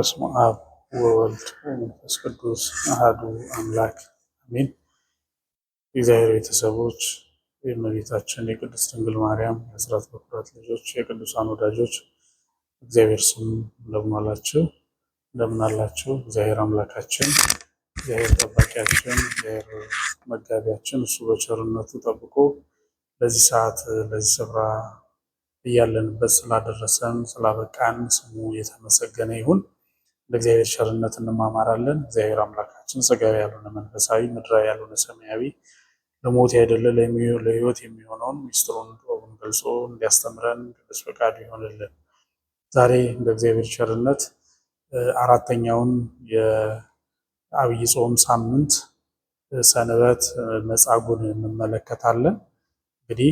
በስመ አብ ወወልድ ወመንፈስ ቅዱስ አሐዱ አምላክ አሜን። የእግዚአብሔር ቤተሰቦች፣ የእመቤታችን የቅድስት ድንግል ማርያም የአስራት በኩራት ልጆች፣ የቅዱሳን ወዳጆች፣ እግዚአብሔር ስም እንደምን አላችሁ? እንደምን አላችሁ? እግዚአብሔር አምላካችን፣ እግዚአብሔር ጠባቂያችን፣ እግዚአብሔር መጋቢያችን እሱ በቸርነቱ ጠብቆ ለዚህ ሰዓት ለዚህ ስፍራ እያለንበት ስላደረሰን ስላበቃን ስሙ የተመሰገነ ይሁን። ለእግዚአብሔር ቸርነት እንማማራለን። እግዚአብሔር አምላካችን ስጋዊ ያልሆነ መንፈሳዊ፣ ምድራዊ ያልሆነ ሰማያዊ፣ ለሞት ያይደለ ለሕይወት የሚሆነውን ሚስጥሩን ጥበቡን ገልጾ እንዲያስተምረን ቅዱስ ፈቃዱ ይሆንልን። ዛሬ እንደ እግዚአብሔር ቸርነት አራተኛውን የዐቢይ ጾም ሳምንት ሰንበት መጻጉዕን እንመለከታለን። እንግዲህ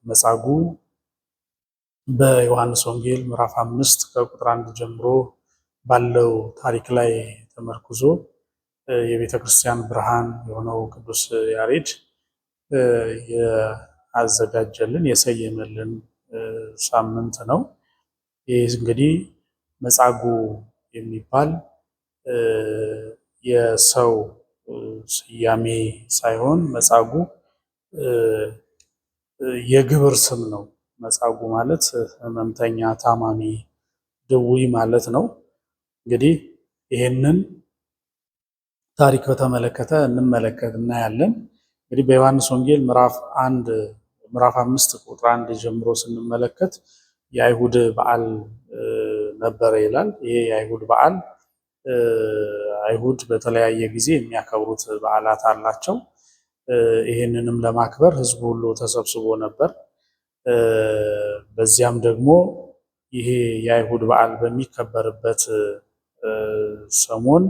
መጻጉዕ በዮሐንስ ወንጌል ምዕራፍ 5 ከቁጥር 1 ጀምሮ ባለው ታሪክ ላይ ተመርኩዞ የቤተ ክርስቲያን ብርሃን የሆነው ቅዱስ ያሬድ ያዘጋጀልን የሰየመልን ሳምንት ነው። ይህ እንግዲህ መጻጉዕ የሚባል የሰው ስያሜ ሳይሆን መጻጉዕ የግብር ስም ነው። መጻጉዕ ማለት ሕመምተኛ፣ ታማሚ፣ ድውይ ማለት ነው። እንግዲህ ይህንን ታሪክ በተመለከተ እንመለከት እናያለን። እንግዲህ በዮሐንስ ወንጌል ምዕራፍ 1 ምዕራፍ 5 ቁጥር 1 ጀምሮ ስንመለከት የአይሁድ በዓል ነበረ ይላል። ይሄ የአይሁድ በዓል፣ አይሁድ በተለያየ ጊዜ የሚያከብሩት በዓላት አላቸው። ይህንንም ለማክበር ሕዝቡ ሁሉ ተሰብስቦ ነበር። በዚያም ደግሞ ይሄ የአይሁድ በዓል በሚከበርበት ሰሞን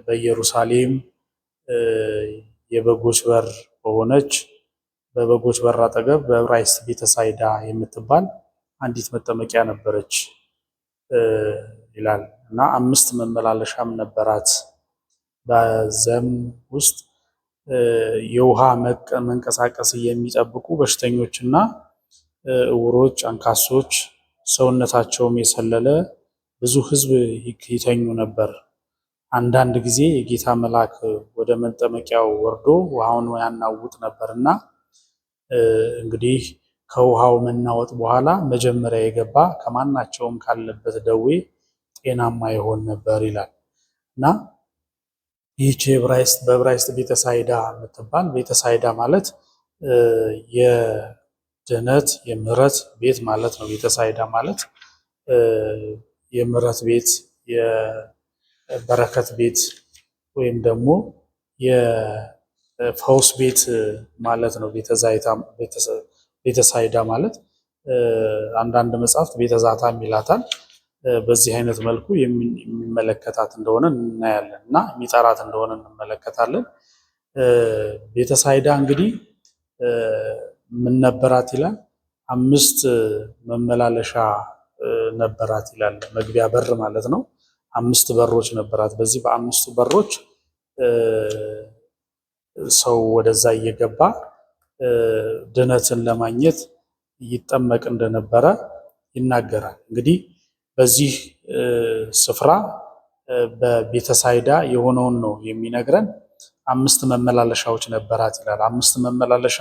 በኢየሩሳሌም የበጎች በር በሆነች በበጎች በር አጠገብ በዕብራይስጥ ቤተሳይዳ የምትባል አንዲት መጠመቂያ ነበረች ይላል እና 5 መመላለሻም ነበራት። በዚያም ውስጥ የውሃ መንቀሳቀስ የሚጠብቁ በሽተኞችና ዕውሮች፣ አንካሶች፣ ሰውነታቸውም የሰለለ ብዙ ሕዝብ ይተኙ ነበር። አንዳንድ ጊዜ የጌታ መልአክ ወደ መጠመቂያው ወርዶ ውሃውን ያናውጥ ነበርና እንግዲህ ከውሃው መናወጥ በኋላ መጀመሪያ የገባ ከማናቸውም ካለበት ደዌ ጤናማ ይሆን ነበር ይላል። እና ይህች በዕብራይስጥ ቤተሳይዳ የምትባል፣ ቤተሳይዳ ማለት የድኅነት የምህረት ቤት ማለት ነው። ቤተሳይዳ ማለት የምህረት ቤት፣ የበረከት ቤት ወይም ደግሞ የፈውስ ቤት ማለት ነው። ቤተሳይዳ ማለት አንዳንድ መጽሐፍት ቤተዛታም ይላታል። በዚህ አይነት መልኩ የሚመለከታት እንደሆነ እናያለን እና የሚጠራት እንደሆነ እንመለከታለን። ቤተሳይዳ እንግዲህ ምን ነበራት ይላል? 5 መመላለሻ ነበራት ይላል። መግቢያ በር ማለት ነው። 5 በሮች ነበራት። በዚህ በ5ቱ በሮች ሰው ወደዛ እየገባ ድነትን ለማግኘት ይጠመቅ እንደነበረ ይናገራል። እንግዲህ በዚህ ስፍራ በቤተሳይዳ የሆነውን ነው የሚነግረን። 5 መመላለሻዎች ነበራት ይላል። 5 መመላለሻ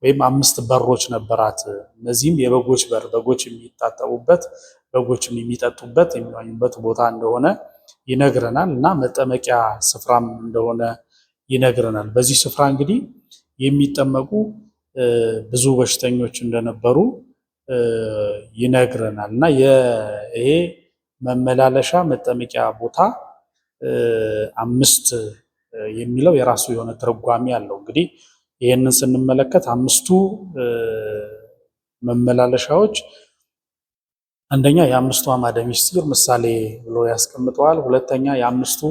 ወይም 5 በሮች ነበራት። እነዚህም የበጎች በር፣ በጎች የሚታጠቡበት፣ በጎችም የሚጠጡበት፣ የሚዋኙበት ቦታ እንደሆነ ይነግረናል እና መጠመቂያ ስፍራም እንደሆነ ይነግረናል። በዚህ ስፍራ እንግዲህ የሚጠመቁ ብዙ በሽተኞች እንደነበሩ ይነግረናል። እና ይሄ መመላለሻ መጠመቂያ ቦታ 5 የሚለው የራሱ የሆነ ትርጓሜ አለው። እንግዲህ ይህንን ስንመለከት 5ቱ መመላለሻዎች አንደኛ የአምስቱ አዕማደ ምስጢር ምሳሌ ብሎ ያስቀምጠዋል። ሁለተኛ የአምስቱ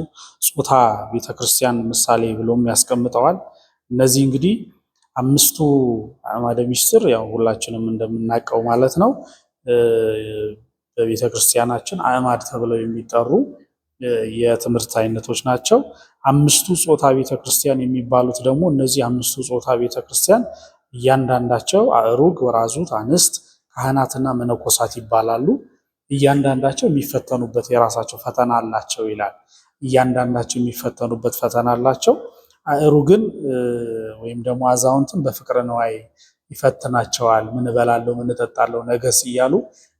ጾታ ቤተክርስቲያን ምሳሌ ብሎም ያስቀምጠዋል። እነዚህ እንግዲህ 5ቱ አዕማደ ምስጢር ያው ሁላችንም እንደምናውቀው ማለት ነው፣ በቤተክርስቲያናችን አዕማድ ተብለው የሚጠሩ የትምህርት አይነቶች ናቸው። 5ቱ ጾታ ቤተክርስቲያን የሚባሉት ደግሞ እነዚህ 5ቱ ጾታ ቤተክርስቲያን እያንዳንዳቸው አእሩግ፣ ወራዙት፣ አንስት፣ ካህናትና መነኮሳት ይባላሉ። እያንዳንዳቸው የሚፈተኑበት የራሳቸው ፈተና አላቸው ይላል። እያንዳንዳቸው የሚፈተኑበት ፈተና አላቸው። አእሩግን ወይም ደግሞ አዛውንትን በፍቅረ ነዋይ ይፈትናቸዋል። ምን እበላለሁ፣ ምን እጠጣለሁ፣ ነገስ እያሉ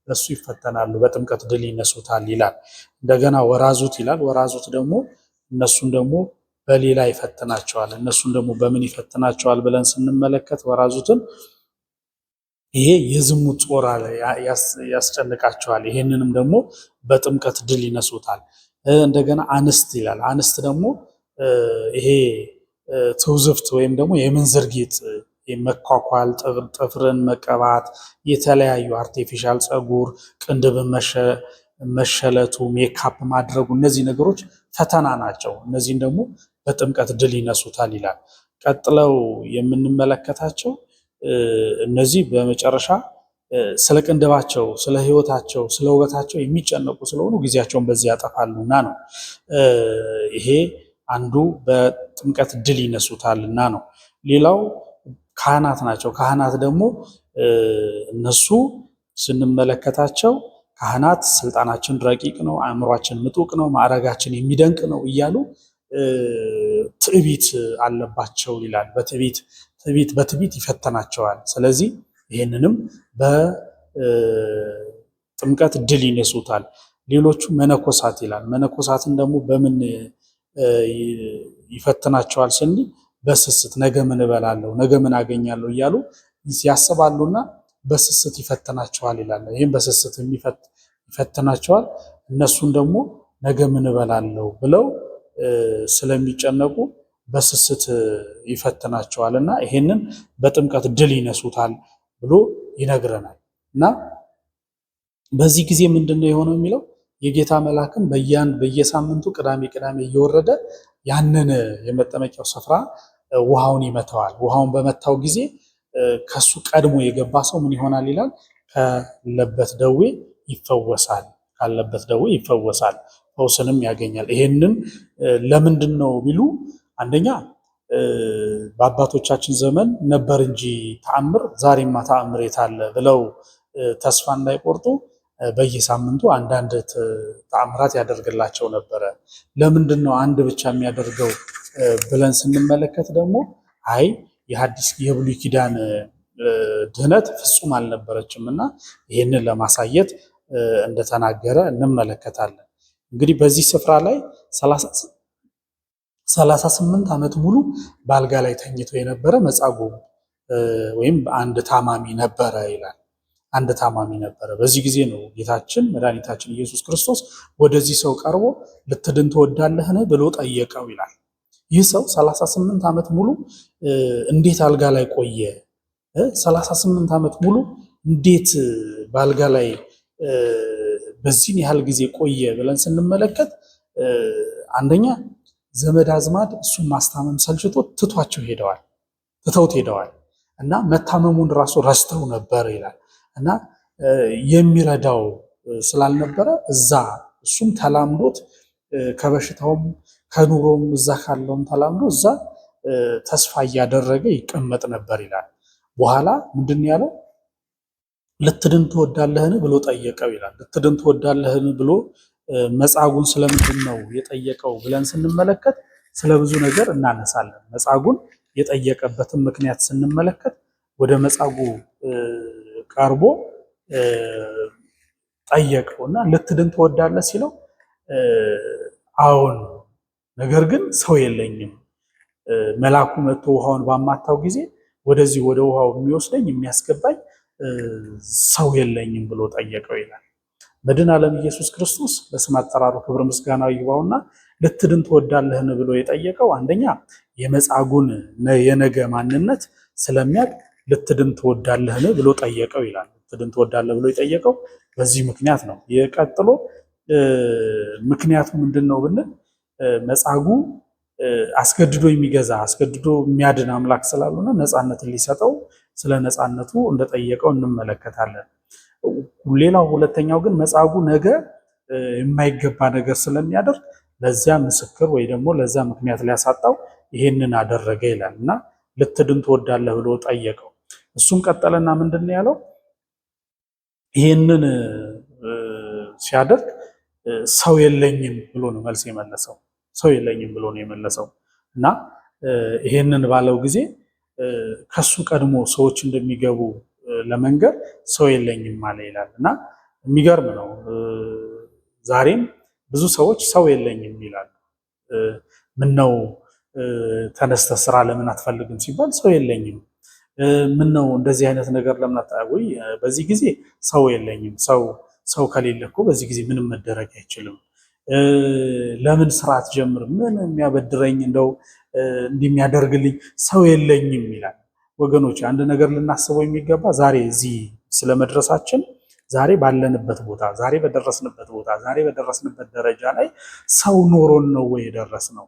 በሱ ይፈተናሉ። በጥምቀት ድል ይነሱታል ይላል። እንደገና ወራዙት ይላል። ወራዙት ደግሞ እነሱን ደግሞ በሌላ ይፈትናቸዋል። እነሱን ደግሞ በምን ይፈትናቸዋል ብለን ስንመለከት ወራዙትን ይሄ የዝሙት ጾር ያስጨንቃቸዋል። ይሄንንም ደግሞ በጥምቀት ድል ይነሱታል። እንደገና አንስት ይላል። አንስት ደግሞ ይሄ ትውዝፍት ወይም ደግሞ የምንዝር ጌጥ መኳኳል፣ ጥፍርን መቀባት፣ የተለያዩ artificial ፀጉር፣ ቅንድብን መሸለቱ፣ ሜካፕ ማድረጉ እነዚህ ነገሮች ፈተና ናቸው። እነዚህን ደግሞ በጥምቀት ድል ይነሱታል ይላል። ቀጥለው የምንመለከታቸው እነዚህ በመጨረሻ ስለ ቅንድባቸው፣ ስለ ሕይወታቸው፣ ስለ ውበታቸው የሚጨነቁ ስለሆኑ ጊዜያቸውን በዚህ ያጠፋሉና ነው። ይሄ አንዱ በጥምቀት ድል ይነሱታልና ነው። ሌላው ካህናት ናቸው። ካህናት ደግሞ እነሱ ስንመለከታቸው ካህናት ስልጣናችን ረቂቅ ነው፣ አእምሯችን ምጡቅ ነው፣ ማዕረጋችን የሚደንቅ ነው እያሉ ትዕቢት አለባቸው ይላል። በትዕቢት ትዕቢት በትዕቢት ይፈተናቸዋል። ስለዚህ ይህንንም በጥምቀት ድል ይነሱታል። ሌሎቹ መነኮሳት ይላል። መነኮሳትን ደግሞ በምን ይፈትናቸዋል ስንል በስስት ነገ ምን እበላለሁ፣ ነገ ምን አገኛለሁ እያሉ ያስባሉና በስስት ይፈትናቸዋል ይላል። ይህም በስስት ይፈትናቸዋል። እነሱን ደግሞ ነገ ምን እበላለሁ ብለው ስለሚጨነቁ በስስት ይፈትናቸዋል እና ይሄንን በጥምቀት ድል ይነሱታል ብሎ ይነግረናል። እና በዚህ ጊዜ ምንድን ነው የሆነው የሚለው የጌታ መልአክም በየሳምንቱ ቅዳሜ ቅዳሜ እየወረደ ያንን የመጠመቂያው ስፍራ ውሃውን ይመታዋል። ውሃውን በመታው ጊዜ ከሱ ቀድሞ የገባ ሰው ምን ይሆናል ይላል? ካለበት ደዌ ይፈወሳል። ካለበት ደዌ ይፈወሳል፣ ፈውስንም ያገኛል። ይሄንን ለምንድን ነው ቢሉ አንደኛ በአባቶቻችን ዘመን ነበር እንጂ ተአምር ዛሬማ ተአምር የታለ ብለው ተስፋ እንዳይቆርጡ በየሳምንቱ አንዳንድ ተአምራት ያደርግላቸው ነበረ። ለምንድን ነው አንድ ብቻ የሚያደርገው ብለን ስንመለከት ደግሞ አይ የሐዲስ የብሉይ ኪዳን ድህነት ፍጹም አልነበረችም እና ይህንን ለማሳየት እንደተናገረ እንመለከታለን። እንግዲህ በዚህ ስፍራ ላይ 38 ዓመት ሙሉ በአልጋ ላይ ተኝቶ የነበረ መጻጉዕ ወይም አንድ ታማሚ ነበረ ይላል። አንድ ታማሚ ነበረ። በዚህ ጊዜ ነው ጌታችን መድኃኒታችን ኢየሱስ ክርስቶስ ወደዚህ ሰው ቀርቦ ልትድን ትወዳለህን ብሎ ጠየቀው ይላል። ይህ ሰው 38 ዓመት ሙሉ እንዴት አልጋ ላይ ቆየ? 38 ዓመት ሙሉ እንዴት በአልጋ ላይ በዚህን ያህል ጊዜ ቆየ ብለን ስንመለከት አንደኛ ዘመድ አዝማድ እሱን ማስታመም ሰልችቶ ትቷቸው ሄደዋል፣ ትተውት ሄደዋል እና መታመሙን ራሱ ረስተው ነበር ይላል እና የሚረዳው ስላልነበረ እዛ እሱም ተላምዶት ከበሽታውም ከኑሮም እዛ ካለውም ተላምዶ እዛ ተስፋ እያደረገ ይቀመጥ ነበር ይላል። በኋላ ምንድን ያለው ልትድን ትወዳለህን ብሎ ጠየቀው ይላል። ልትድን ትወዳለህን ብሎ መጻጉዕን ስለምንድን ነው የጠየቀው ብለን ስንመለከት ስለ ብዙ ነገር እናነሳለን። መጻጉዕን የጠየቀበትን ምክንያት ስንመለከት ወደ መጻጉዕ ቀርቦ ጠየቀው እና ልትድን ትወዳለህ ሲለው አዎን፣ ነገር ግን ሰው የለኝም። መልአኩ መጥቶ ውሃውን ባማታው ጊዜ ወደዚህ ወደ ውሃው የሚወስደኝ የሚያስገባኝ ሰው የለኝም ብሎ ጠየቀው ይላል። መድኃኔ ዓለም ኢየሱስ ክርስቶስ ለስም አጠራሩ ክብር ምስጋና ይግባውና ልትድን ትወዳለህን ብሎ የጠየቀው አንደኛ የመጻጉዕን የነገ ማንነት ስለሚያውቅ ልትድን ትወዳለህን ብሎ ጠየቀው ይላል። ልትድን ትወዳለህ ብሎ የጠየቀው በዚህ ምክንያት ነው። የቀጥሎ ምክንያቱ ምንድን ነው ብንል መጻጉዕ አስገድዶ የሚገዛ አስገድዶ የሚያድን አምላክ ስላልሆነ ነፃነትን ሊሰጠው ስለ ነፃነቱ እንደጠየቀው እንመለከታለን። ሌላው ሁለተኛው ግን መጻጉዕ ነገ የማይገባ ነገር ስለሚያደርግ ለዚያ ምስክር ወይ ደግሞ ለዚያ ምክንያት ሊያሳጣው ይሄንን አደረገ ይላል እና ልትድን ትወዳለህ ብሎ ጠየቀው። እሱም ቀጠለና ምንድን ነው ያለው? ይሄንን ሲያደርግ ሰው የለኝም ብሎ ነው መልስ የመለሰው። ሰው የለኝም ብሎ ነው የመለሰው እና ይሄንን ባለው ጊዜ ከሱ ቀድሞ ሰዎች እንደሚገቡ ለመንገር ሰው የለኝም አለ ይላል እና የሚገርም ነው። ዛሬም ብዙ ሰዎች ሰው የለኝም ይላሉ። ምነው ተነስተ ስራ ለምን አትፈልግም ሲባል ሰው የለኝም። ምነው እንደዚህ አይነት ነገር ለምን አታወይ? በዚህ ጊዜ ሰው የለኝም። ሰው ከሌለ እኮ በዚህ ጊዜ ምንም መደረግ አይችልም። ለምን ስራ አትጀምርም? ምን የሚያበድረኝ እንደው እንዲህ የሚያደርግልኝ ሰው የለኝም ይላል። ወገኖች አንድ ነገር ልናስበው የሚገባ ዛሬ እዚህ ስለመድረሳችን ዛሬ ባለንበት ቦታ ዛሬ በደረስንበት ቦታ ዛሬ በደረስንበት ደረጃ ላይ ሰው ኖሮን ነው ወይ የደረስነው?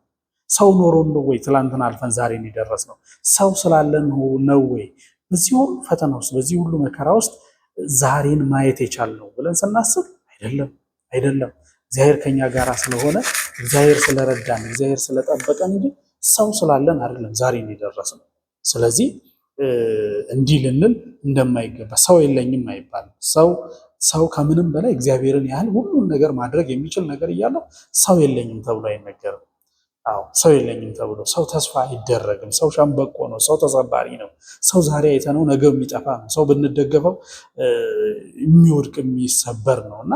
ሰው ኖሮን ነው ወይ ትላንትና አልፈን ዛሬን የደረስነው? ሰው ስላለን ነው ወይ በዚህ ሁሉ ፈተና ውስጥ በዚህ ሁሉ መከራ ውስጥ ዛሬን ማየት የቻልነው ብለን ስናስብ አይደለም፣ አይደለም። እግዚአብሔር ከኛ ጋር ስለሆነ እግዚአብሔር ስለረዳን እግዚአብሔር ስለጠበቀን እንጂ ሰው ስላለን አይደለም ዛሬን የደረስነው። ስለዚህ እንዲህ ልንል እንደማይገባ ሰው የለኝም አይባልም። ሰው ከምንም በላይ እግዚአብሔርን ያህል ሁሉን ነገር ማድረግ የሚችል ነገር እያለው ሰው የለኝም ተብሎ አይነገርም። አዎ ሰው የለኝም ተብሎ ሰው ተስፋ አይደረግም። ሰው ሸምበቆ ነው። ሰው ተሰባሪ ነው። ሰው ዛሬ አይተነው ነገ የሚጠፋ ነው። ሰው ብንደገፈው የሚወድቅ የሚሰበር ነው እና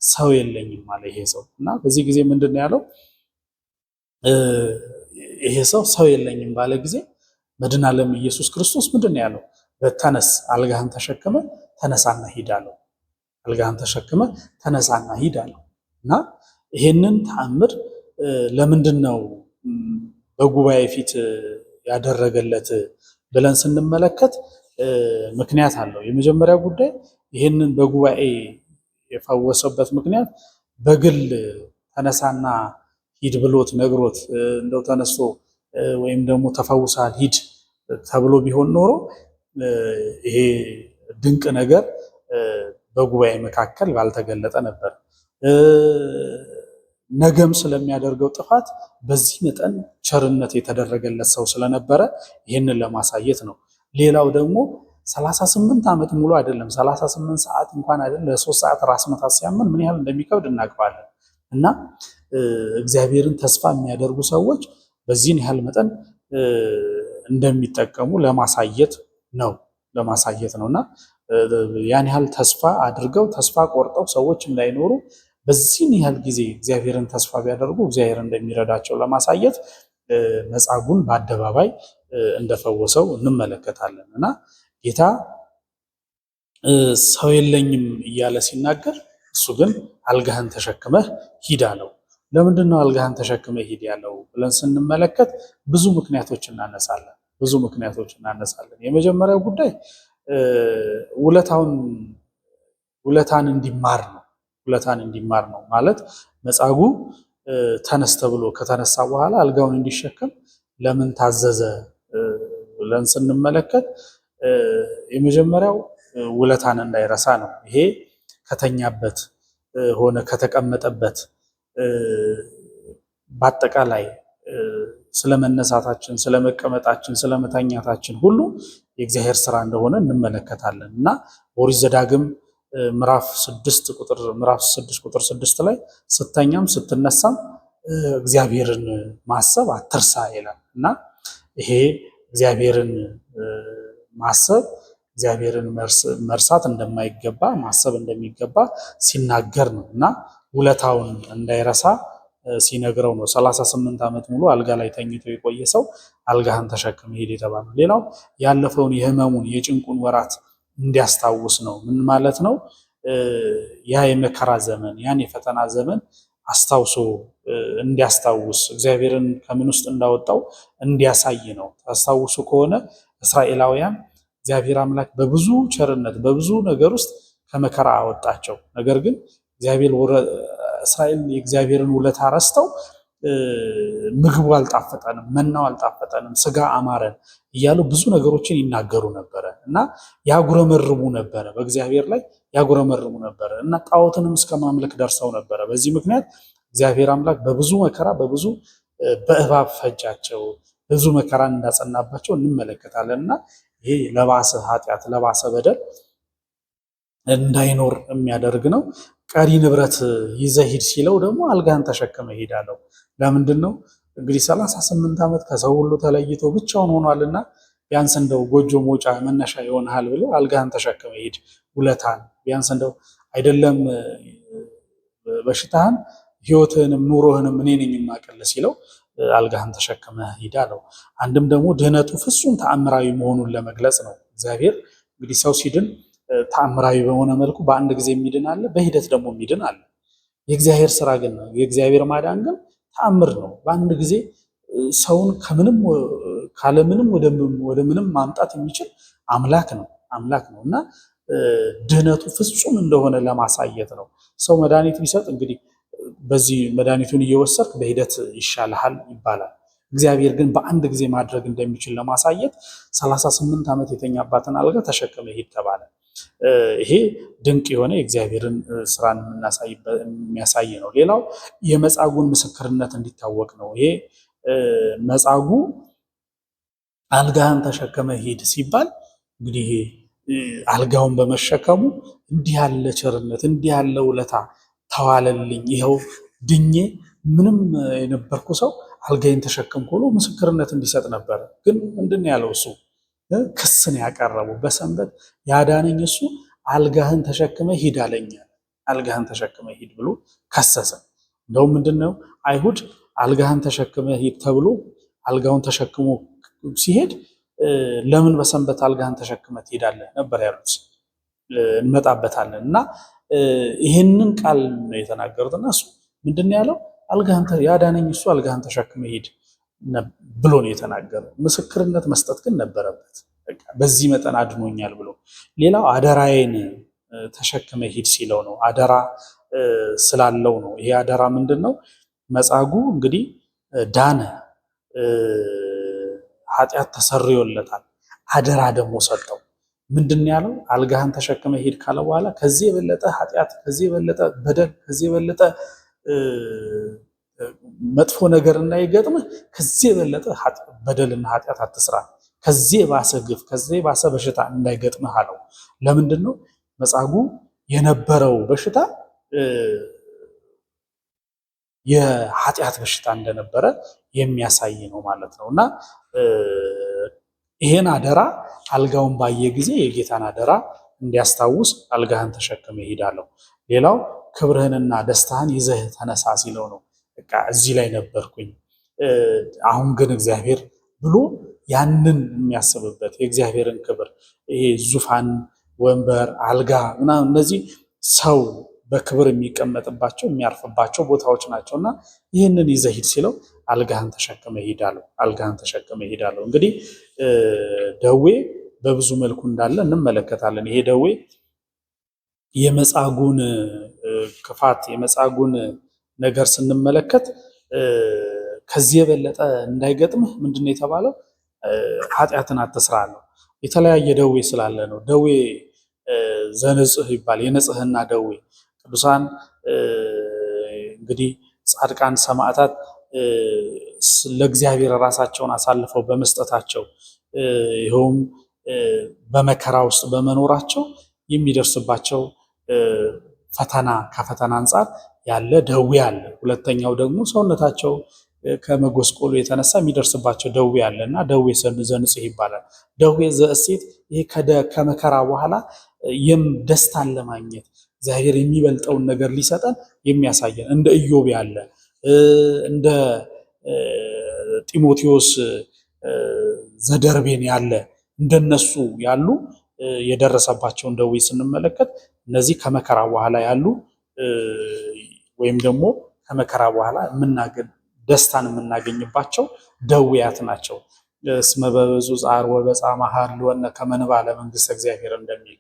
ሰው የለኝም አለ ይሄ ሰው እና በዚህ ጊዜ ምንድን ነው ያለው? ይሄ ሰው ሰው የለኝም ባለ ጊዜ መድኃኔዓለም ኢየሱስ ክርስቶስ ምንድን ነው ያለው? ተነስ፣ አልጋህን ተሸክመ ተነሳና ሂድ አለው። አልጋህን ተሸክመ ተነሳና ሂድ አለው እና ይሄንን ተአምር ለምንድን ነው በጉባኤ ፊት ያደረገለት ብለን ስንመለከት ምክንያት አለው። የመጀመሪያው ጉዳይ ይሄንን በጉባኤ የፈወሰበት ምክንያት በግል ተነሳና ሂድ ብሎት ነግሮት እንደው ተነስቶ ወይም ደግሞ ተፈውሳል ሂድ ተብሎ ቢሆን ኖሮ ይሄ ድንቅ ነገር በጉባኤ መካከል ባልተገለጠ ነበር። ነገም ስለሚያደርገው ጥፋት በዚህ መጠን ቸርነት የተደረገለት ሰው ስለነበረ ይህንን ለማሳየት ነው። ሌላው ደግሞ 38 ዓመት ሙሉ አይደለም 38 ሰዓት እንኳን አይደለም ለ3 ሰዓት ራስ ምታት ሲያመን ምን ያህል እንደሚከብድ እናውቀዋለን። እና እግዚአብሔርን ተስፋ የሚያደርጉ ሰዎች በዚህን ያህል መጠን እንደሚጠቀሙ ለማሳየት ነው እና ያን ያህል ተስፋ አድርገው ተስፋ ቆርጠው ሰዎች እንዳይኖሩ በዚህን ያህል ጊዜ እግዚአብሔርን ተስፋ ቢያደርጉ እግዚአብሔር እንደሚረዳቸው ለማሳየት መጻጉዕን በአደባባይ እንደፈወሰው እንመለከታለን። እና ጌታ ሰው የለኝም እያለ ሲናገር እሱ ግን አልጋህን ተሸክመህ ሂድ አለው። ለምንድን ነው አልጋህን ተሸክመህ ሂድ ያለው ብለን ስንመለከት ብዙ ምክንያቶች እናነሳለን። ብዙ ምክንያቶች እናነሳለን። የመጀመሪያው ጉዳይ ውለታን እንዲማር ነው። ውለታን እንዲማር ነው ማለት መጻጉዕ ተነስ ተብሎ ከተነሳ በኋላ አልጋውን እንዲሸከም ለምን ታዘዘ ብለን ስንመለከት የመጀመሪያው ውለታን እንዳይረሳ ነው። ይሄ ከተኛበት ሆነ ከተቀመጠበት በአጠቃላይ ስለመነሳታችን፣ ስለመቀመጣችን፣ ስለመተኛታችን ሁሉ የእግዚአብሔር ስራ እንደሆነ እንመለከታለን እና ኦሪት ዘዳግም ምዕራፍ 6 ቁጥር 6 ላይ ስተኛም ስትነሳም እግዚአብሔርን ማሰብ አትርሳ ይላል እና ይሄ እግዚአብሔርን ማሰብ እግዚአብሔርን መርሳት እንደማይገባ ማሰብ እንደሚገባ ሲናገር ነው እና ውለታውን እንዳይረሳ ሲነግረው ነው። 38 ዓመት ሙሉ አልጋ ላይ ተኝቶ የቆየ ሰው አልጋህን ተሸክመ ሂድ የተባለው። ሌላው ያለፈውን የህመሙን የጭንቁን ወራት እንዲያስታውስ ነው። ምን ማለት ነው? ያ የመከራ ዘመን ያን የፈተና ዘመን አስታውሶ እንዲያስታውስ እግዚአብሔርን ከምን ውስጥ እንዳወጣው እንዲያሳይ ነው። ታስታውሱ ከሆነ እስራኤላውያን እግዚአብሔር አምላክ በብዙ ቸርነት በብዙ ነገር ውስጥ ከመከራ አወጣቸው። ነገር ግን እግዚአብሔር እስራኤል የእግዚአብሔርን ውለታ ረስተው ምግቡ አልጣፈጠንም፣ መናው አልጣፈጠንም፣ ስጋ አማረን እያሉ ብዙ ነገሮችን ይናገሩ ነበረ እና ያጉረመርሙ ነበረ፣ በእግዚአብሔር ላይ ያጉረመርሙ ነበረ እና ጣዖትንም እስከ ማምለክ ደርሰው ነበረ። በዚህ ምክንያት እግዚአብሔር አምላክ በብዙ መከራ በብዙ በእባብ ፈጃቸው፣ ብዙ መከራን እንዳጸናባቸው እንመለከታለን እና ይሄ ለባሰ ኃጢአት ለባሰ በደል እንዳይኖር የሚያደርግ ነው። ቀሪ ንብረት ይዘህ ሂድ ሲለው ደግሞ አልጋህን ተሸክመህ ሂድ አለው። ለምንድን ነው እንግዲህ 38 ዓመት ከሰው ሁሉ ተለይቶ ብቻውን ሆኗልና ቢያንስ እንደው ጎጆ መውጫ መነሻ ይሆንሃል ብሎ አልጋህን ተሸክመህ ሂድ፣ ውለታን ቢያንስ እንደው አይደለም በሽታህን ህይወትህንም ኑሮህንም እኔ ነኝ የማቀልህ ሲለው አልጋህን ተሸክመህ ሂድ አለው። አንድም ደግሞ ድህነቱ ፍጹም ተአምራዊ መሆኑን ለመግለጽ ነው። እግዚአብሔር እንግዲህ ሰው ሲድን ተአምራዊ በሆነ መልኩ በአንድ ጊዜ የሚድን አለ፣ በሂደት ደግሞ የሚድን አለ። የእግዚአብሔር ስራ ግን የእግዚአብሔር ማዳን ግን ተአምር ነው። በአንድ ጊዜ ሰውን ከምንም ካለምንም ወደ ምንም ማምጣት የሚችል አምላክ ነው አምላክ ነው እና ድህነቱ ፍጹም እንደሆነ ለማሳየት ነው። ሰው መድኃኒት ቢሰጥ እንግዲህ በዚህ መድኃኒቱን እየወሰድክ በሂደት ይሻልሃል ይባላል። እግዚአብሔር ግን በአንድ ጊዜ ማድረግ እንደሚችል ለማሳየት 38 ዓመት የተኛባትን አልጋ ተሸክመ ሂድ ተባለ። ይሄ ድንቅ የሆነ የእግዚአብሔርን ስራን የሚያሳይ ነው። ሌላው የመጻጉዕን ምስክርነት እንዲታወቅ ነው። ይሄ መጻጉዕ አልጋህን ተሸክመ ሂድ ሲባል እንግዲህ አልጋውን በመሸከሙ እንዲህ ያለ ቸርነት እንዲህ ያለ ውለታ ተዋለልኝ፣ ይኸው ድኜ ምንም የነበርኩ ሰው አልጋዬን ተሸከምኩ ብሎ ምስክርነት እንዲሰጥ ነበረ። ግን ምንድን ነው ያለው? እሱ ክስን ያቀረቡ በሰንበት ያዳነኝ እሱ አልጋህን ተሸክመ ሂድ አለኝ። አልጋህን ተሸክመ ሂድ ብሎ ከሰሰ። እንደውም ምንድን ነው አይሁድ አልጋህን ተሸክመ ሂድ ተብሎ አልጋውን ተሸክሞ ሲሄድ ለምን በሰንበት አልጋህን ተሸክመ ትሄዳለህ ነበር ያሉት። እንመጣበታለን እና ይህንን ቃል ነው የተናገሩት። እና እሱ ምንድን ነው ያለው? ያዳነኝ እሱ አልጋህን ተሸክመ ሂድ ብሎ ነው የተናገረው። ምስክርነት መስጠት ግን ነበረበት። በዚህ መጠን አድኖኛል ብሎ። ሌላው አደራዬን ተሸክመ ሂድ ሲለው ነው። አደራ ስላለው ነው። ይሄ አደራ ምንድን ነው? መጻጉዕ እንግዲህ ዳነ፣ ኃጢአት ተሰርዮለታል። አደራ ደግሞ ሰጠው። ምንድን ያለው? አልጋህን ተሸክመ ሂድ ካለ በኋላ ከዚህ የበለጠ ኃጢአት፣ ከዚህ የበለጠ በደል፣ ከዚህ የበለጠ መጥፎ ነገር እንዳይገጥምህ ከዚህ የበለጠ በደልና ኃጢአት አትስራ፣ ከዚህ የባሰ ግፍ፣ ከዚህ የባሰ በሽታ እንዳይገጥምህ አለው። ለምንድን ነው መጻጉዕ የነበረው በሽታ የኃጢአት በሽታ እንደነበረ የሚያሳይ ነው ማለት ነው። እና ይሄን አደራ አልጋውን ባየ ጊዜ የጌታን አደራ እንዲያስታውስ አልጋህን ተሸክመ ሂድ አለው። ሌላው ክብርህንና ደስታህን ይዘህ ተነሳ ሲለው ነው። በቃ እዚህ ላይ ነበርኩኝ፣ አሁን ግን እግዚአብሔር ብሎ ያንን የሚያስብበት የእግዚአብሔርን ክብር ይሄ ዙፋን፣ ወንበር፣ አልጋ ምናምን እነዚህ ሰው በክብር የሚቀመጥባቸው የሚያርፍባቸው ቦታዎች ናቸው እና ይህንን ይዘህ ሂድ ሲለው አልጋህን ተሸክመ ሂድ አለው። አልጋህን ተሸክመ ሂድ አለው። እንግዲህ ደዌ በብዙ መልኩ እንዳለ እንመለከታለን። ይሄ ደዌ የመጻጉዕን ክፋት የመጻጉዕን ነገር ስንመለከት ከዚህ የበለጠ እንዳይገጥምህ ምንድን ነው የተባለው? ኃጢአትን አትስራ ነው። የተለያየ ደዌ ስላለ ነው። ደዌ ዘንጽህ ይባል የንጽህና ደዌ ቅዱሳን እንግዲህ ጻድቃን ሰማዕታት ለእግዚአብሔር ራሳቸውን አሳልፈው በመስጠታቸው ይኸውም በመከራ ውስጥ በመኖራቸው የሚደርስባቸው ፈተና ከፈተና አንጻር ያለ ደዌ አለ። ሁለተኛው ደግሞ ሰውነታቸው ከመጎስቆሉ የተነሳ የሚደርስባቸው ደዌ አለ እና ደዌ ዘንጽህ ይባላል። ደዌ ዘእሴት ይሄ ከመከራ በኋላ ደስታን ለማግኘት እግዚአብሔር የሚበልጠውን ነገር ሊሰጠን የሚያሳየን እንደ ኢዮብ ያለ እንደ ጢሞቴዎስ ዘደርቤን ያለ እንደነሱ ያሉ የደረሰባቸውን ደዌ ስንመለከት እነዚህ ከመከራ በኋላ ያሉ ወይም ደግሞ ከመከራ በኋላ ደስታን የምናገኝባቸው ደዌያት ናቸው። እስመ በብዙ ጻር ወበጻ መሐር ልወነ ከመ ንባእ ለመንግሥተ እግዚአብሔር እንደሚል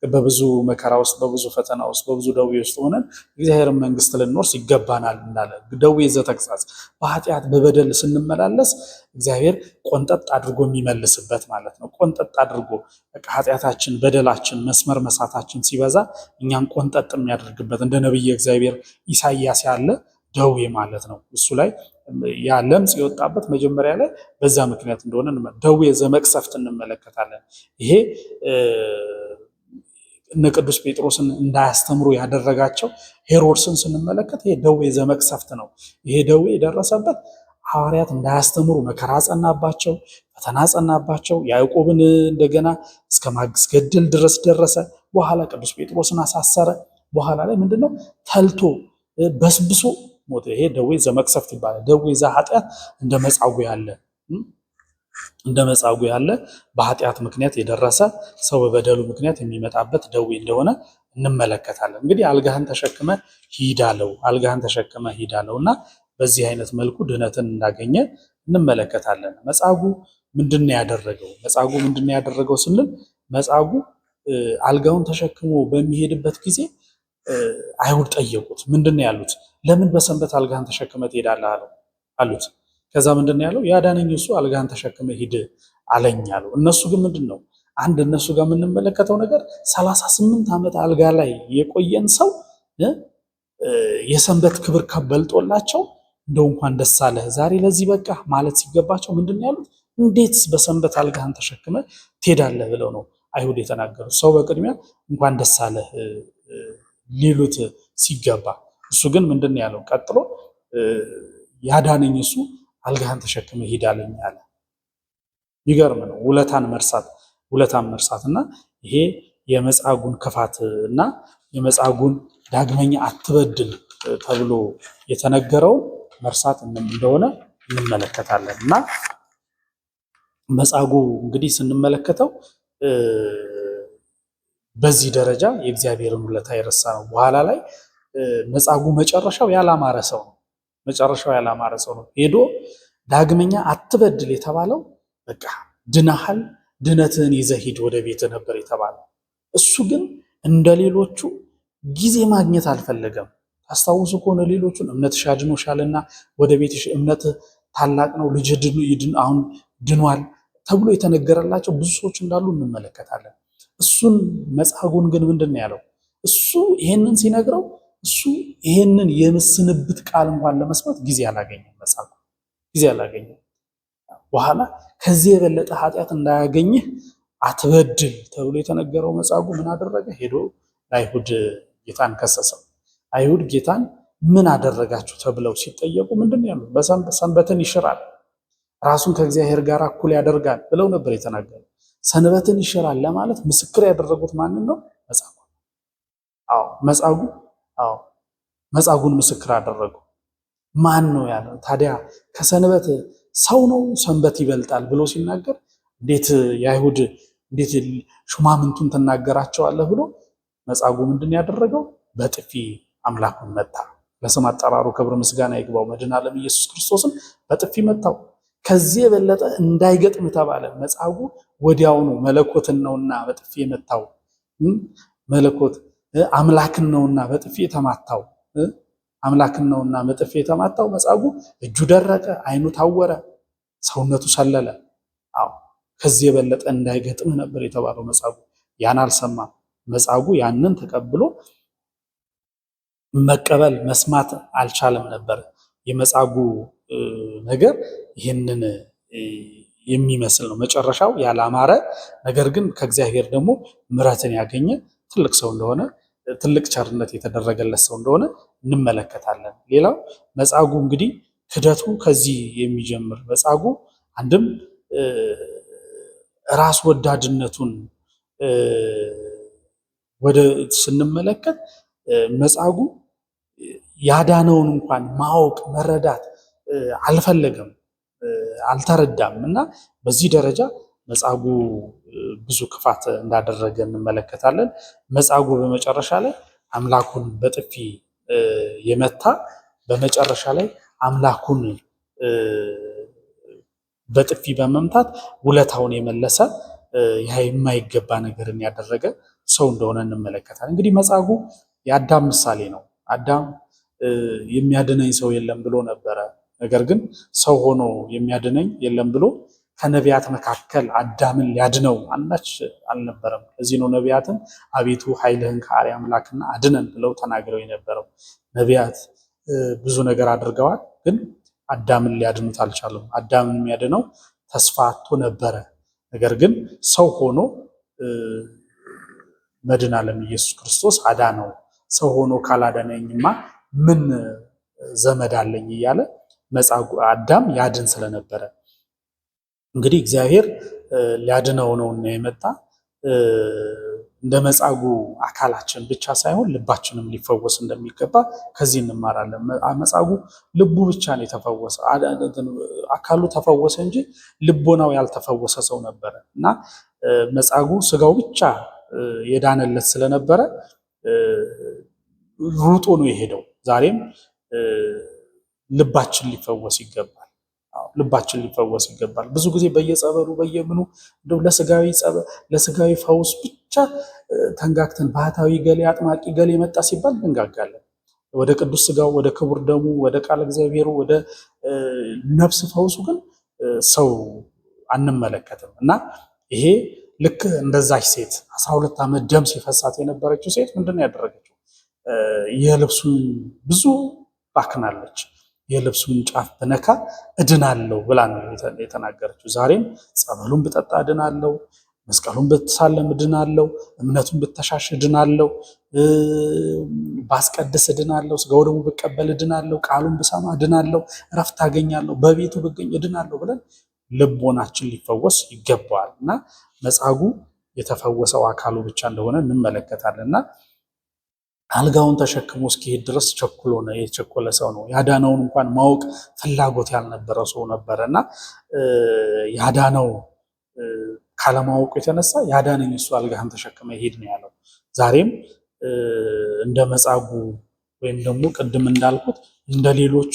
በብዙ መከራ ውስጥ በብዙ ፈተና ውስጥ በብዙ ደዌ ውስጥ ሆነን እግዚአብሔርን መንግስት ልንወርስ ይገባናል እንዳለ ደዌ ዘተግሣጽ በኃጢአት በበደል ስንመላለስ እግዚአብሔር ቆንጠጥ አድርጎ የሚመልስበት ማለት ነው። ቆንጠጥ አድርጎ በቃ ኃጢአታችን፣ በደላችን፣ መስመር መሳታችን ሲበዛ እኛን ቆንጠጥ የሚያደርግበት እንደ ነቢየ እግዚአብሔር ኢሳይያስ ያለ ደዌ ማለት ነው። እሱ ላይ ያ ለምጽ የወጣበት መጀመሪያ ላይ በዛ ምክንያት እንደሆነ ደዌ ዘመቅሰፍት እንመለከታለን። ይሄ እነ ቅዱስ ጴጥሮስን እንዳያስተምሩ ያደረጋቸው ሄሮድስን ስንመለከት ይሄ ደዌ ዘመቅሰፍት ነው። ይሄ ደዌ የደረሰበት ሐዋርያት እንዳያስተምሩ መከራ ጸናባቸው፣ ፈተና ጸናባቸው። ያዕቆብን እንደገና እስከ ማስገደል ድረስ ደረሰ። በኋላ ቅዱስ ጴጥሮስን አሳሰረ። በኋላ ላይ ምንድነው ተልቶ በስብሶ ሞተ። ይሄ ደዌ ዘመቅሰፍት ይባላል። ደዌ ዘኃጢአት እንደ መጻጉዕ ያለ እንደ መጻጉዕ ያለ በኃጢአት ምክንያት የደረሰ ሰው በበደሉ ምክንያት የሚመጣበት ደዌ እንደሆነ እንመለከታለን። እንግዲህ አልጋህን ተሸክመ ሂድ አለው። አልጋህን ተሸክመ ሂድ አለው እና በዚህ አይነት መልኩ ድህነትን እንዳገኘ እንመለከታለን። መጻጉዕ ምንድን ነው ያደረገው? መጻጉዕ ምንድን ነው ያደረገው ስንል መጻጉዕ አልጋውን ተሸክሞ በሚሄድበት ጊዜ አይሁድ ጠየቁት። ምንድን ነው ያሉት? ለምን በሰንበት አልጋህን ተሸክመ ትሄዳለህ አሉት። ከዛ ምንድን ነው ያለው? ያዳነኝ እሱ አልጋህን ተሸክመ ሂድ አለኝ አለው። እነሱ ግን ምንድን ነው አንድ እነሱ ጋር የምንመለከተው ነገር 38 ዓመት አልጋ ላይ የቆየን ሰው የሰንበት ክብር ከበልጦላቸው እንደው እንኳን ደስ አለህ ዛሬ ለዚህ በቃ ማለት ሲገባቸው ምንድን ነው ያሉት? እንዴት በሰንበት አልጋህን ተሸክመ ትሄዳለህ ብለው ነው አይሁድ የተናገሩት። ሰው በቅድሚያ እንኳን ደስ አለህ ሊሉት ሲገባ እሱ ግን ምንድን ነው ያለው? ቀጥሎ ያዳነኝ እሱ አልጋህን ተሸክመ ሂድ አለኝ አለ። ይገርም ነው። ውለታን መርሳት ውለታን መርሳት እና ይሄ የመጻጉዕን ክፋት እና የመጻጉዕን ዳግመኛ አትበድል ተብሎ የተነገረውን መርሳት እንደሆነ እንመለከታለን። እና መጻጉዕ እንግዲህ ስንመለከተው በዚህ ደረጃ የእግዚአብሔርን ውለታ የረሳ ነው። በኋላ ላይ መጻጉዕ መጨረሻው ያላማረ ሰው ነው። መጨረሻው ያላማረ ሰው ነው። ሄዶ ዳግመኛ አትበድል የተባለው በቃ ድናሃል፣ ድነትህን ይዘህ ሂድ ወደ ቤት ነበር የተባለው። እሱ ግን እንደ ሌሎቹ ጊዜ ማግኘት አልፈለገም። ታስታውሱ ከሆነ ሌሎቹን እምነትሽ አድኖሻልና ወደ ቤትሽ፣ እምነት ታላቅ ነው፣ ልጅ አሁን ድኗል ተብሎ የተነገረላቸው ብዙ ሰዎች እንዳሉ እንመለከታለን። እሱን መጻጉዕን ግን ምንድን ነው ያለው? እሱ ይሄንን ሲነግረው እሱ ይሄንን የምስንብት ቃል እንኳን ለመስማት ጊዜ አላገኘም። መጻጉዕ ጊዜ አላገኘም። በኋላ ከዚህ የበለጠ ኃጢአት እንዳያገኝህ አትበድል ተብሎ የተነገረው መጻጉዕ ምን አደረገ? ሄዶ ለአይሁድ ጌታን ከሰሰው። አይሁድ ጌታን ምን አደረጋችሁ ተብለው ሲጠየቁ ምንድን ነው ያሉት? ሰንበትን ይሽራል፣ ራሱን ከእግዚአብሔር ጋር እኩል ያደርጋል ብለው ነበር የተናገሩ። ሰንበትን ይሽራል ለማለት ምስክር ያደረጉት ማንን ነው? መጻጉዕ። አዎ መጻጉዕ፣ አዎ መጻጉዕን ምስክር አደረጉ። ማን ነው ያለው ታዲያ? ከሰንበት ሰው ነው ሰንበት ይበልጣል ብሎ ሲናገር እንዴት የአይሁድ እንዴት ሹማምንቱን ትናገራቸዋለህ ብሎ መጻጉዕ ምንድን ያደረገው? በጥፊ አምላኩን መታ። ለስም አጠራሩ ክብር ምስጋና ይግባው። መድኃኔዓለም ኢየሱስ ክርስቶስን በጥፊ መታው። ከዚህ የበለጠ እንዳይገጥም ተባለ። መጻጉዕ ወዲያውኑ መለኮትን ነውና በጥፊ የመታው፣ መለኮት አምላክን ነውና በጥፊ የተማታው፣ አምላክን ነውና በጥፊ የተማታው መጻጉዕ እጁ ደረቀ፣ አይኑ ታወረ፣ ሰውነቱ ሰለለ። አዎ ከዚህ የበለጠ እንዳይገጥም ነበር የተባለው። መጻጉዕ ያን አልሰማም። መጻጉዕ ያንን ተቀብሎ መቀበል መስማት አልቻለም ነበር። የመጻጉዕ ነገር ይህንን የሚመስል ነው። መጨረሻው ያላማረ ነገር ግን ከእግዚአብሔር ደግሞ ምሕረትን ያገኘ ትልቅ ሰው እንደሆነ፣ ትልቅ ቸርነት የተደረገለት ሰው እንደሆነ እንመለከታለን። ሌላው መጻጉዕ እንግዲህ ክደቱ ከዚህ የሚጀምር መጻጉዕ አንድም ራስ ወዳድነቱን ወደ ስንመለከት መጻጉዕ ያዳነውን እንኳን ማወቅ መረዳት አልፈለገም፣ አልተረዳም። እና በዚህ ደረጃ መጻጉዕ ብዙ ክፋት እንዳደረገ እንመለከታለን። መጻጉዕ በመጨረሻ ላይ አምላኩን በጥፊ የመታ፣ በመጨረሻ ላይ አምላኩን በጥፊ በመምታት ውለታውን የመለሰ፣ የማይገባ ነገርን ያደረገ ሰው እንደሆነ እንመለከታለን። እንግዲህ መጻጉዕ የአዳም ምሳሌ ነው። አዳም የሚያድነኝ ሰው የለም ብሎ ነበረ። ነገር ግን ሰው ሆኖ የሚያድነኝ የለም ብሎ ከነቢያት መካከል አዳምን ሊያድነው አንዳች አልነበረም። ለዚህ ነው ነቢያትን አቤቱ ኃይልህን ከአርያም ላክና አድነን ብለው ተናግረው የነበረው። ነቢያት ብዙ ነገር አድርገዋል፣ ግን አዳምን ሊያድኑት አልቻሉም። አዳምን የሚያድነው ተስፋ አጥቶ ነበረ። ነገር ግን ሰው ሆኖ መድኃኔ ዓለም ኢየሱስ ክርስቶስ አዳነው። ሰው ሆኖ ካላዳነኝማ ምን ዘመድ አለኝ እያለ መጻጉዕ አዳም ያድን ስለነበረ እንግዲህ እግዚአብሔር ሊያድነው ነውና የመጣ እንደ መጻጉዕ አካላችን ብቻ ሳይሆን ልባችንም ሊፈወስ እንደሚገባ ከዚህ እንማራለን። መጻጉዕ ልቡ ብቻ ነው የተፈወሰ፣ አካሉ ተፈወሰ እንጂ ልቦናው ያልተፈወሰ ሰው ነበረ እና መጻጉዕ ስጋው ብቻ የዳነለት ስለነበረ ሩጦ ነው የሄደው። ዛሬም ልባችን ሊፈወስ ይገባል። ልባችን ሊፈወስ ይገባል። ብዙ ጊዜ በየጸበሉ በየምኑ እንደው ለስጋዊ ፈውስ ብቻ ተንጋግተን ባህታዊ ገሌ አጥማቂ ገሌ መጣ ሲባል እንጋጋለን። ወደ ቅዱስ ስጋው፣ ወደ ክቡር ደሙ፣ ወደ ቃለ እግዚአብሔሩ፣ ወደ ነፍስ ፈውሱ ግን ሰው አንመለከትም እና ይሄ ልክ እንደዛች ሴት 12 ዓመት ደም ሲፈሳት የነበረችው ሴት ምንድን ነው ያደረገችው? የልብሱን ብዙ ባክናለች። የልብሱን ጫፍ ብነካ እድናለሁ ብላ ነው የተናገረችው። ዛሬም ጸበሉን ብጠጣ እድናለሁ፣ መስቀሉን ብትሳለም እድናለሁ፣ እምነቱን ብተሻሽ እድናለሁ፣ ባስቀድስ እድናለሁ፣ ስጋው ደግሞ ብቀበል እድናለሁ፣ ቃሉን ብሰማ እድናለሁ፣ እረፍት አገኛለሁ፣ በቤቱ ብገኝ እድናለሁ ብለን ልቦናችን ሊፈወስ ይገባዋል እና መጻጉዕ የተፈወሰው አካሉ ብቻ እንደሆነ እንመለከታለን እና አልጋውን ተሸክሞ እስኪሄድ ድረስ ቸኩሎ ነው የቸኮለ ሰው ነው። ያዳነውን እንኳን ማወቅ ፍላጎት ያልነበረው ሰው ነበረ እና ያዳነው ካለማወቁ የተነሳ ያዳነኝ እሱ አልጋህን ተሸክመ ሂድ ነው ያለው። ዛሬም እንደ መጻጉዕ ወይም ደግሞ ቅድም እንዳልኩት እንደ ሌሎቹ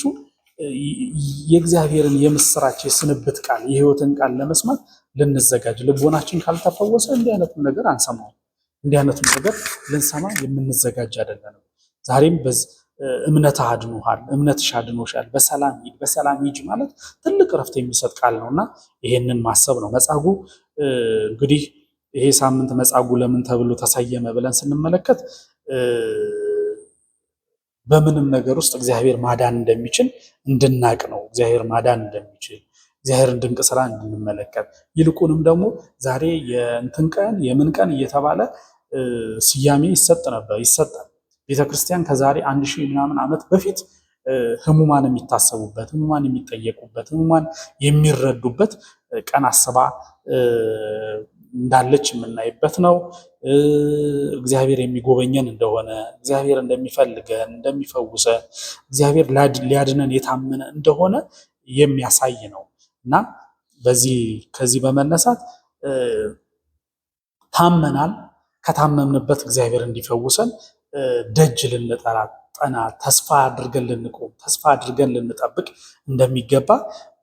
የእግዚአብሔርን የምስራች የስንብት ቃል የሕይወትን ቃል ለመስማት ልንዘጋጅ፣ ልቦናችን ካልተፈወሰ እንዲህ አይነቱን ነገር አንሰማውም። እንዲህ አይነቱን ነገር ልንሰማ የምንዘጋጅ አይደለንም። ዛሬም እምነትህ አድኖሃል፣ እምነትሽ አድኖሻል፣ በሰላም ሂድ፣ በሰላም ሂጅ ማለት ትልቅ እረፍት የሚሰጥ ቃል ነውና ይሄንን ማሰብ ነው። መጻጉዕ እንግዲህ ይሄ ሳምንት መጻጉዕ ለምን ተብሎ ተሰየመ ብለን ስንመለከት በምንም ነገር ውስጥ እግዚአብሔር ማዳን እንደሚችል እንድናቅ ነው። እግዚአብሔር ማዳን እንደሚችል እግዚአብሔርን ድንቅ ስራ እንድንመለከት ይልቁንም ደግሞ ዛሬ የእንትን ቀን የምን ቀን እየተባለ ስያሜ ይሰጥ ነበር ይሰጣል። ቤተክርስቲያን ከዛሬ 1000 ምናምን ዓመት በፊት ህሙማን የሚታሰቡበት፣ ህሙማን የሚጠየቁበት፣ ህሙማን የሚረዱበት ቀን አስባ እንዳለች የምናይበት ነው። እግዚአብሔር የሚጎበኘን እንደሆነ፣ እግዚአብሔር እንደሚፈልገን፣ እንደሚፈውሰን፣ እግዚአብሔር ሊያድነን የታመነ እንደሆነ የሚያሳይ ነው እና በዚህ ከዚህ በመነሳት ታመናል። ከታመምንበት እግዚአብሔር እንዲፈውሰን ደጅ ልንጠራ ጠና ተስፋ አድርገን ልንቆም ተስፋ አድርገን ልንጠብቅ እንደሚገባ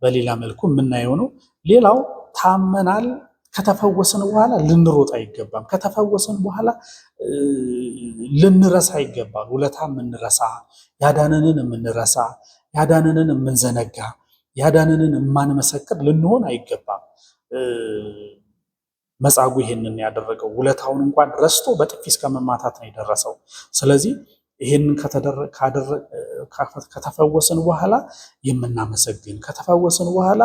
በሌላ መልኩ የምናየው ነው። ሌላው ታመናል። ከተፈወስን በኋላ ልንሮጥ አይገባም። ከተፈወስን በኋላ ልንረሳ አይገባም። ውለታ የምንረሳ፣ ያዳነንን የምንረሳ፣ ያዳነንን የምንዘነጋ፣ ያዳነንን የማንመሰክር ልንሆን አይገባም። መጻጉዕ ይሄንን ያደረገው ውለታውን እንኳን ረስቶ በጥፊ እስከ መማታት ነው የደረሰው። ስለዚህ ይሄንን ከተፈወስን በኋላ የምናመሰግን፣ ከተፈወስን በኋላ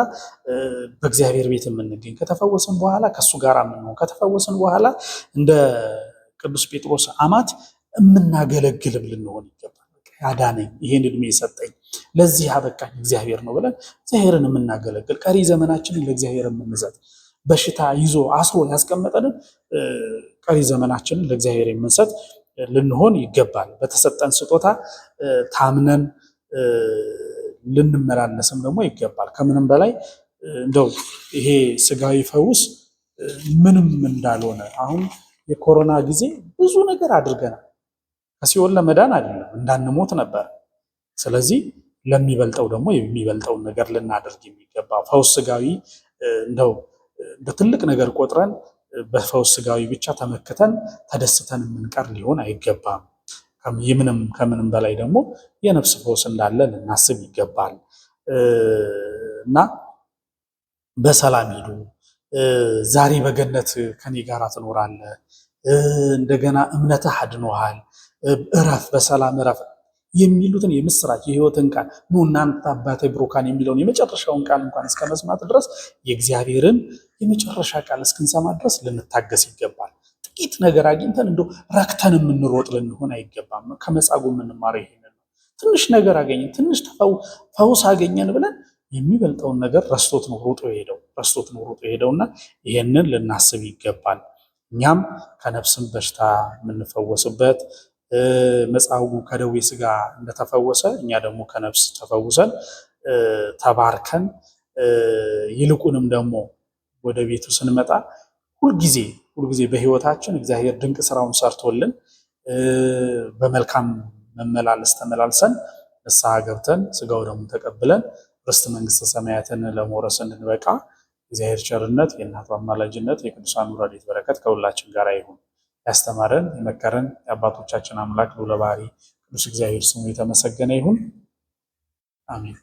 በእግዚአብሔር ቤት የምንገኝ፣ ከተፈወስን በኋላ ከእሱ ጋር የምንሆን፣ ከተፈወስን በኋላ እንደ ቅዱስ ጴጥሮስ አማት የምናገለግልም ልንሆን ይገባል። ያዳነኝ ይሄን እድሜ የሰጠኝ ለዚህ ያበቃኝ እግዚአብሔር ነው ብለን እግዚአብሔርን የምናገለግል ቀሪ ዘመናችንን ለእግዚአብሔር የምንሰጥ በሽታ ይዞ አስሮ ያስቀመጠንን ቀሪ ዘመናችንን ለእግዚአብሔር የምንሰጥ ልንሆን ይገባል። በተሰጠን ስጦታ ታምነን ልንመላለስም ደግሞ ይገባል። ከምንም በላይ እንደው ይሄ ስጋዊ ፈውስ ምንም እንዳልሆነ አሁን የኮሮና ጊዜ ብዙ ነገር አድርገናል። ከሲኦል ለመዳን አይደለም እንዳንሞት ነበር። ስለዚህ ለሚበልጠው ደግሞ የሚበልጠውን ነገር ልናደርግ የሚገባ ፈውስ ስጋዊ እንደው እንደ ትልቅ ነገር ቆጥረን በፈውስ ስጋዊ ብቻ ተመክተን ተደስተን የምንቀር ሊሆን አይገባም። ከምንም በላይ ደግሞ የነፍስ ፈውስ እንዳለ ልናስብ ይገባል እና በሰላም ሂዱ፣ ዛሬ በገነት ከኔ ጋር ትኖራለህ፣ እንደገና እምነትህ አድኖሃል፣ እረፍ፣ በሰላም እረፍ የሚሉትን የምስራች የሕይወትን ቃል ኑ እናንተ አባቴ ብሩካን የሚለውን የመጨረሻውን ቃል እንኳን እስከ መስማት ድረስ የእግዚአብሔርን የመጨረሻ ቃል እስክንሰማ ድረስ ልንታገስ ይገባል። ጥቂት ነገር አግኝተን እንደው ረክተን የምንሮጥ ልንሆን አይገባም። ከመጻጉዕ የምንማረው ይሄንን ነው። ትንሽ ነገር አገኘን፣ ትንሽ ፈውስ አገኘን ብለን የሚበልጠውን ነገር ረስቶት ነው ሮጦ የሄደው፣ ረስቶት ነው ሮጦ የሄደውና ይሄንን ልናስብ ይገባል። እኛም ከነፍስም በሽታ የምንፈወስበት፣ መጻጉዕ ከደዌ ሥጋ እንደተፈወሰ እኛ ደግሞ ከነፍስ ተፈውሰን ተባርከን፣ ይልቁንም ደግሞ ወደ ቤቱ ስንመጣ ሁልጊዜ ሁልጊዜ በሕይወታችን እግዚአብሔር ድንቅ ስራውን ሰርቶልን በመልካም መመላለስ ተመላልሰን ንስሐ ገብተን ስጋው ደግሞ ተቀብለን ርስት መንግስተ ሰማያትን ለመውረስ እንድንበቃ እግዚአብሔር ቸርነት፣ የእናቱ አማላጅነት፣ የቅዱሳኑ ረድኤት በረከት ከሁላችን ጋር ይሁን። ያስተማረን የመከረን የአባቶቻችን አምላክ ልዑለ ባሕርይ ቅዱስ እግዚአብሔር ስሙ የተመሰገነ ይሁን። አሜን።